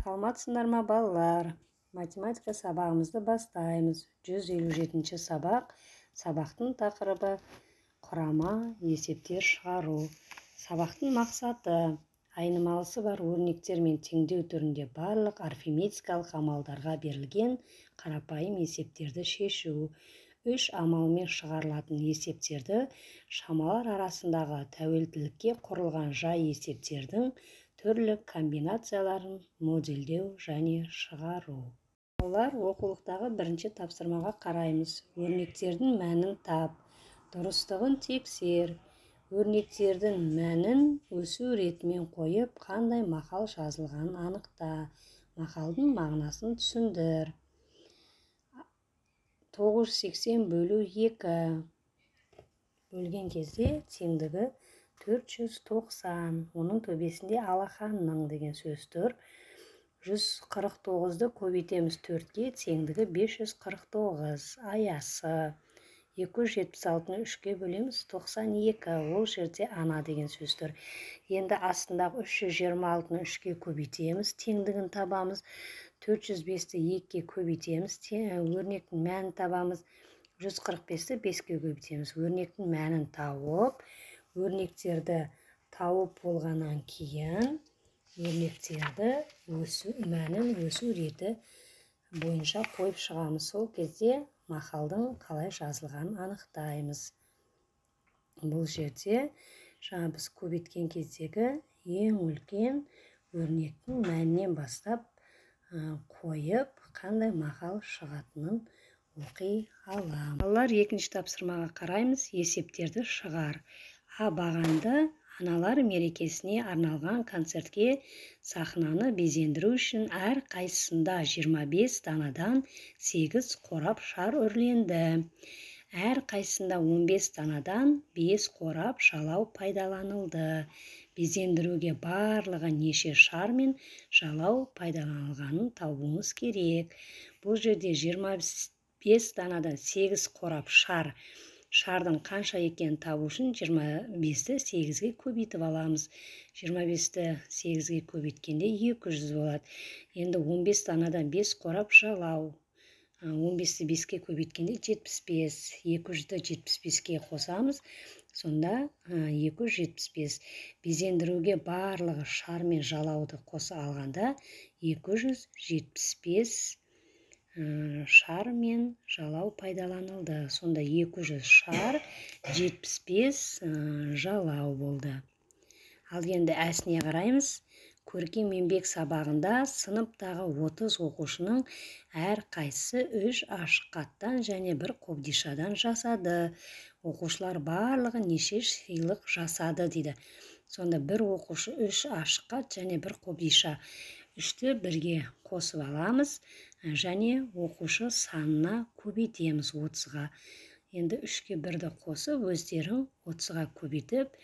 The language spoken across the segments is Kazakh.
Саламатсыңдар ма, балалар? Математика сабағымызды бастаймыз. 157 сабақ. Сабақтың тақырыбы: құрама есептер шығару. Сабақтың мақсаты: айнымалысы бар өрнектер мен теңдеу түрінде барлық арифметикалық амалдарға берілген қарапайым есептерді шешу, үш амалмен шығарылатын есептерді, шамалар арасындағы тәуелділікке құрылған жай есептердің түрлі комбинацияларын модельдеу және шығару. Балалар, оқулықтағы бірінші тапсырмаға қараймыз. Өрнектердің мәнін тап, дұрыстығын тексер. Өрнектердің мәнін өсу ретімен қойып, қандай мақал жазылғанын анықта. Мақалдың мағынасын түсіндір. 980 бөлу 2 бөлген кезде теңдігі 490. Оның төбесінде алақанның деген сөз тұр. 149-ды көбейтеміз 4-ке, теңдігі 549. Аясы. 276-ны 3-ке бөлеміз, 92. Ол жерде ана деген сөз тұр. Енді астындағы 326-ны 3-ке көбейтеміз, теңдігін табамыз. 405-ті 2-ке көбейтеміз, өрнектің мәнін табамыз. 145-ті 5-ке көбейтеміз. Өрнектің мәнін тауып, өрнектерді тауып болғаннан кейін өрнектерді өсу мәнін өсу реті бойынша қойып шығамыз. Сол кезде мақалдың қалай жазылғанын анықтаймыз. Бұл жерде жаңа біз көбейткен кездегі ең үлкен өрнектің мәнінен бастап қойып, қандай мақал шығатынын оқи аламыз. Балалар, екінші тапсырмаға қараймыз. Есептерді шығар. А бағанды аналар мерекесіне арналған концертке сахнаны безендіру үшін әр қайсысында 25 данадан 8 қорап шар үрленді. Әр қайсысында 15 данадан 5 қорап жалау пайдаланылды. Безендіруге барлығы неше шар мен жалау пайдаланылғанын табуымыз керек. Бұл жерде 25 данадан 8 қорап шар. Шардың қанша екенін табу үшін 25-ті 8-ге көбейтіп аламыз. 25-ті 8-ге көбейткенде 200 болады. Енді 15 данадан 5 қорап жалау. 15-ті 5-ке көбейткенде 75. 200-ді 75-ке қосамыз. Сонда 275. Безендіруге барлығы шар мен жалауды қоса алғанда 275 шар мен жалау пайдаланылды. Сонда 200 шар, 75 жалау болды. Ал енді әсіне қараймыз. Көркем еңбек сабағында сыныптағы 30 оқушының әр қайсысы 3 ашық хаттан және бір қобдишадан жасады. Оқушылар барлығы неше сыйлық жасады дейді. Сонда бір оқушы 3 ашық хат және бір қобдиша. 3-ті бірге қосып аламыз және оқушы санына көбейтеміз 30-ға. Енді 3-ке 1-ді қосып, өздерің 30-ға көбейтіп,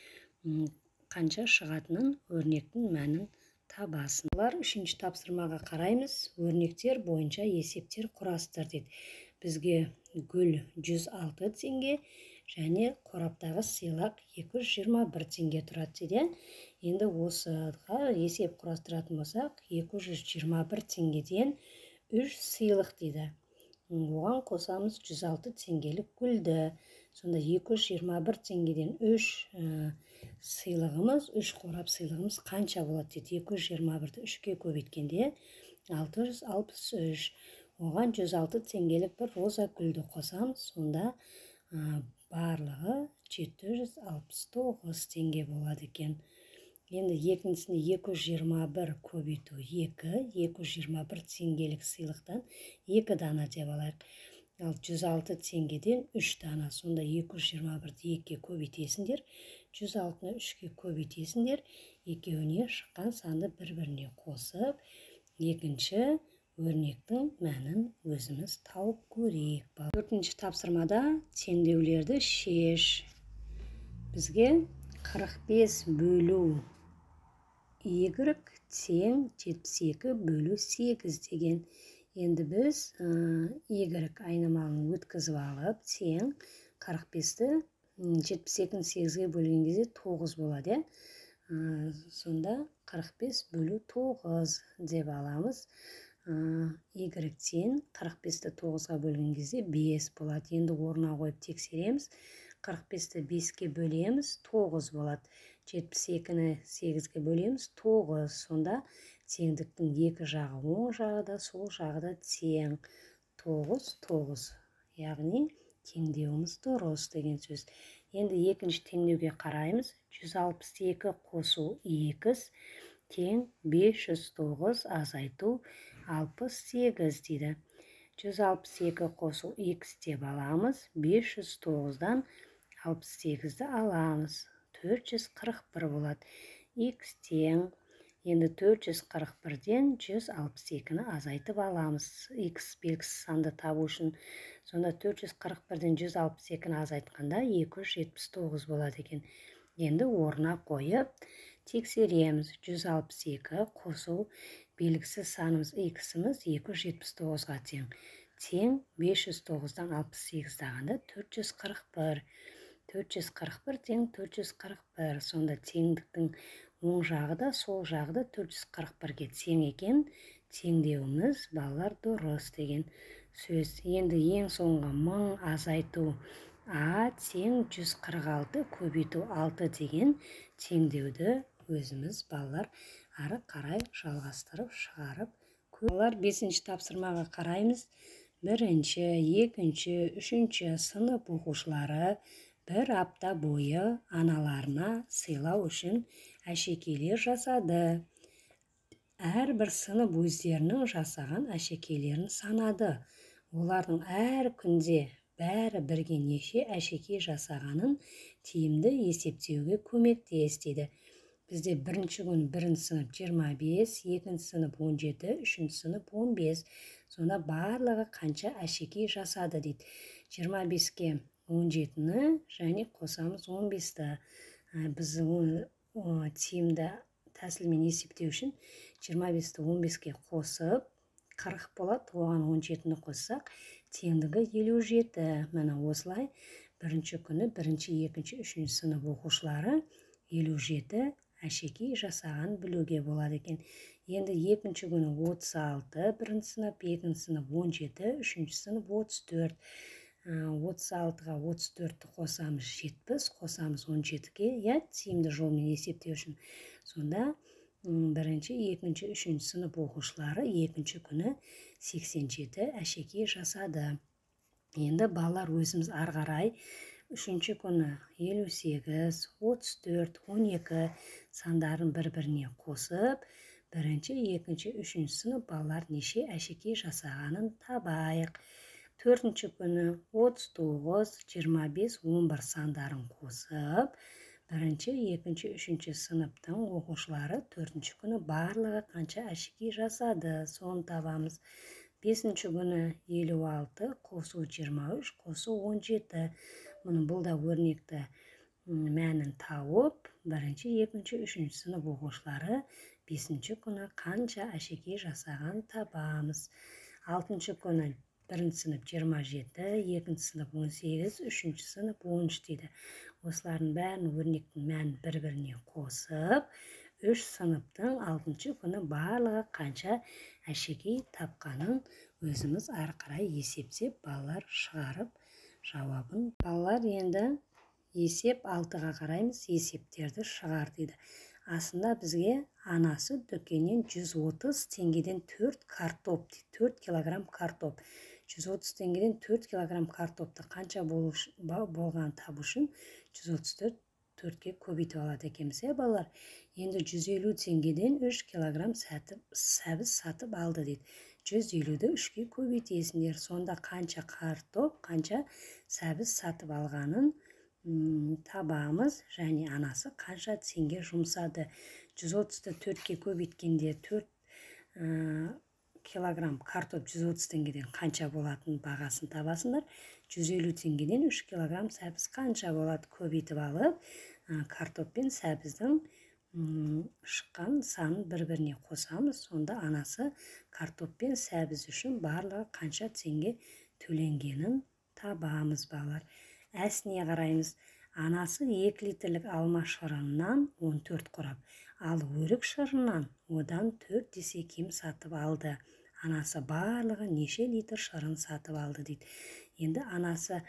қанша шығатынын, өрнектің мәнін табасың. Бұлар үшінші тапсырмаға қараймыз. Өрнектер бойынша есептер құрастыр дейді. Бізге гүл 106 теңге және қораптағы сыйлық 221 теңге тұрады дейді. Енді осыға есеп құрастыратын болсақ, 221 теңгеден 3 сыйлық дейді. Оған қосамыз 106 теңгелік гүлді. Сонда 221 теңгеден 3 сыйлығымыз, 3 қорап сыйлығымыз қанша болады дейді. 221-ді 3-ке көбейткенде 663. Оған 106 теңгелік бір роза гүлді қосамыз. Сонда барлығы 769 теңге болады екен. Енді екіншісінде 221 көбейту 2, 221 теңгелік сыйлықтан 2 дана деп алайық. Ал 106 теңгеден 3 дана. Сонда 221-ді 2-ге көбейтесіңдер, 106-ны 3-ге көбейтесіңдер, екеуіне шыққан санды бір-біріне қосып, екінші өрнектің мәнін өзіміз тауып көрейік. Төртінші тапсырмада теңдеулерді шеш. Бізге 45 бөлу y тең 72 бөлу 8 деген. Енді біз y айнымалын өткізіп алып, тең 45-ті 72-ні 8-ге бөлген кезде 9 болады. Сонда 45 бөлу 9 деп аламыз. Y тең 45-ті 9-ға бөлген кезде 5 болады. Енді орнына қойып тексереміз. 45-ті 5-ке бөлеміз, 9 болады. 72-ні 8-ге бөлеміз, 9. Сонда теңдіктің екі жағы, оң жағы да, сол жағы да тең. 9, 9. Яғни теңдеуіміз дұрыс деген сөз. Енді екінші теңдеуге қараймыз. 162 қосу x тең 509 азайту 68 дейді. 162 қосу x деп аламыз. 509-дан 68-ді аламыз. 441 болады. X тең. Енді 441-ден 162-ні азайтып аламыз. X белгісіз санды табу үшін. Сонда 441-ден 162-ні азайтқанда 279 болады екен. Енді орнына қойып тексереміз. 162 қосу белгісіз санымыз x-іміз 279-ға тең. Тең 509-дан 68-ді алғанда 441. 441 тең 441. Сонда теңдіктің оң жағы да, сол жағы да 441-ге тең екен. Теңдеуіміз, балалар, дұрыс деген сөз. Енді ең соңғы 1000 азайту а тең 146 көбейту 6 деген теңдеуді өзіміз, балалар, ары қарай жалғастырып шығарып. Балалар, 5-ші тапсырмаға қараймыз. 1-ші, 2-ші, 3-ші сынып оқушылары бір апта бойы аналарына сыйлау үшін әшекейлер жасады. Әрбір сынып өздерінің жасаған әшекейлерін санады. Олардың әр күнде бәрі бірге неше әшекей жасағанын тиімді есептеуге көмектес дейді. Бізде бірінші күн бірінші сынып 25, екінші сынып 17, үшінші сынып 15. Сонда барлығы қанша әшекей жасады дейді. 25-ке 17-ні және қосамыз 15-ті. Біз тиімді тәсілмен есептеу үшін 25-ті 15-ке қосып 40 болады, оған 17-ні қоссақ теңдігі 57. Міне осылай бірінші күні бірінші, екінші, үшінші сынып оқушылары 57 әшекей жасаған білуге болады екен. Енді екінші күні 36, бірінші сынып, екінші сынып 17, үшінші сынып 34. 36-ға 34-ті қосамыз 70, қосамыз 17-ге, иә, тиімді жолмен есептеу үшін. Сонда бірінші, екінші, үшінші сынып оқушылары екінші күні 87 әшекей жасады. Енді балалар өзіміз ары қарай үшінші күні 58, 34, 12 сандарын бір-біріне қосып, бірінші, екінші, үшінші сынып балалар неше әшекей жасағанын табайық. Төртінші күні 39, 25, 11 сандарын қосып, бірінші, екінші, үшінші сыныптың оқушылары төртінші күні барлығы қанша әшекей жасады, соны табамыз. Бесінші күні 56 қосу 23 қосу 17. Мұны бұл да өрнекті мәнін тауып, бірінші, екінші, үшінші сынып оқушылары бесінші күні қанша әшекей жасаған табамыз. Алтыншы күні бірінші сынып 27, екінші сынып 18, үшінші сынып 13 дейді. Осылардың бәрін өрнектің мәнін бір-біріне қосып, үш сыныптың алтыншы күні барлығы қанша әшекей тапқанын өзіміз ары қарай есептеп, балалар шығарып жауабын. Балалар, енді есеп 6-ға қараймыз, есептерді шығар дейді. Астында бізге анасы дүкеннен 130 теңгеден 4 картоп дейді, 4 килограмм картоп. 130 теңгеден 4 килограмм картопты қанша болғанын табу үшін 134 4-ке көбейтіп алады екенбіз, иә, балалар. Енді 150 теңгеден 3 килограмм сәбіз сатып алды дейді. 150-ді 3-ке көбейтесіңдер. Сонда қанша картоп, қанша сәбіз сатып алғанын табамыз және анасы қанша теңге жұмсады. 130-ды 4-ке көбейткенде 4 килограмм картоп 130 теңгеден қанша болатын бағасын табасыңдар. 150 теңгеден 3 килограмм сәбіз қанша болады, көбейтіп алып, картоп пен сәбіздің шыққан санын бір-біріне қосамыз. Сонда анасы картоп пен сәбіз үшін барлығы қанша теңге төленгенін табамыз, балалар. Әсіне қараймыз. Анасы 2 литрлік алма шырынынан 14 қорап. Ал өрік шырынын одан 4 есе кем сатып алды. Анасы барлығы неше литр шырын сатып алды дейді. Енді анасы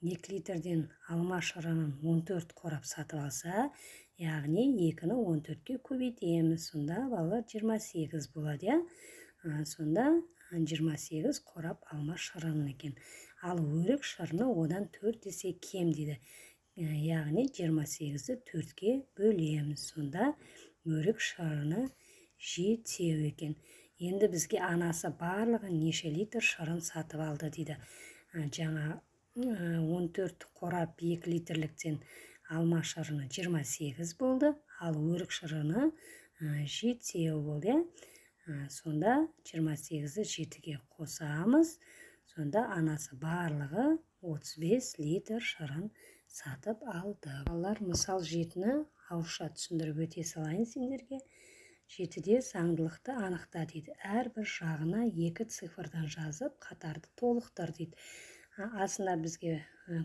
2 литрден алма шырынын 14 қорап сатып алса, яғни 2-ні 14-ке көбейтеміз. Сонда балалар 28 болады, иә? Сонда 28 қорап алма шырыны екен. Ал өрік шырыны одан 4 есе кем дейді. Яғни 28-ді 4-ке бөлеміз. Сонда өрік шырыны 7 екен. Енді бізге анасы барлығы неше литр шырын сатып алды дейді. Жаңа 14 қорап 2 литрліктен алма шырыны 28 болды, ал өрік шырыны 7 болды. Сонда 28-ді 7-ге қосамыз. Сонда анасы барлығы 35 литр шырын сатып алды. Балалар, мысал 7-ні ауызша түсіндіріп өте салайын сендерге. 7-де заңдылықты анықта дейді. Әрбір жағына 2 цифрдан жазып, қатарды толықтыр дейді. Астында бізге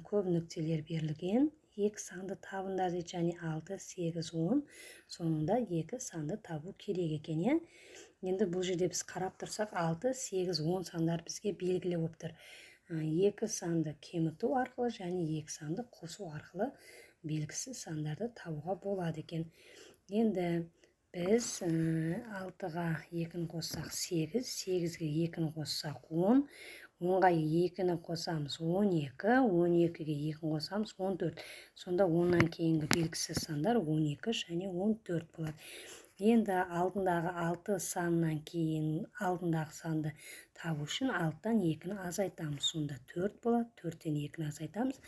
көп нүктелер берілген. 2 санды табыңдар дейді, және 6, 8, 10. Соңында 2 санды табу керек екен, иә? Енді бұл жерде біз қарап тұрсақ, 6, 8, 10 сандар бізге белгілі болып тұр. 2 санды кеміту арқылы және 2 санды қосу арқылы белгісіз сандарды табуға болады екен. Енді біз 6-ға 2-ні қоссақ 8, 8-ге 2-ні қоссақ 10, 10-ға 2-ні қосамыз 12, 12-ге 2-ні қосамыз 14. Сонда 10-нан кейінгі белгісіз сандар 12 және 14 болады. Енді алдындағы 6 саннан кейін алдындағы санды табу үшін 6-дан 2-ні азайтамыз. Сонда 4 болады, 4-тен 2-ні азайтамыз.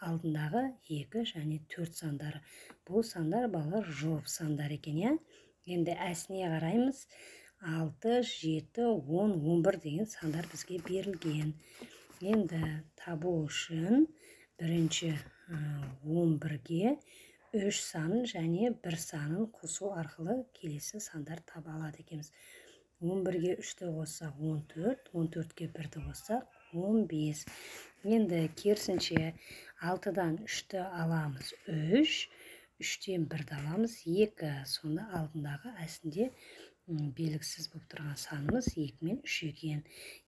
Алдындағы 2 және 4 сандары. Бұл сандар балалар жұп сандар екен, иә? Енді әсіне қараймыз. 6, 7, 10, 11 деген сандар бізге берілген. Енді табу үшін бірінші 11-ге 3 санын және 1 санын қосу арқылы келесі сандар таба алады екенбіз. 11-ге 3-ті қоссақ 14, 14-ге 1-ді қоссақ 15. Енді керісінше 6-дан 3-ті аламыз 3, 3-тен 1-ді аламыз 2. Сонда алдындағы әсінде белгісіз болып тұрған санымыз 2 мен 3 екен.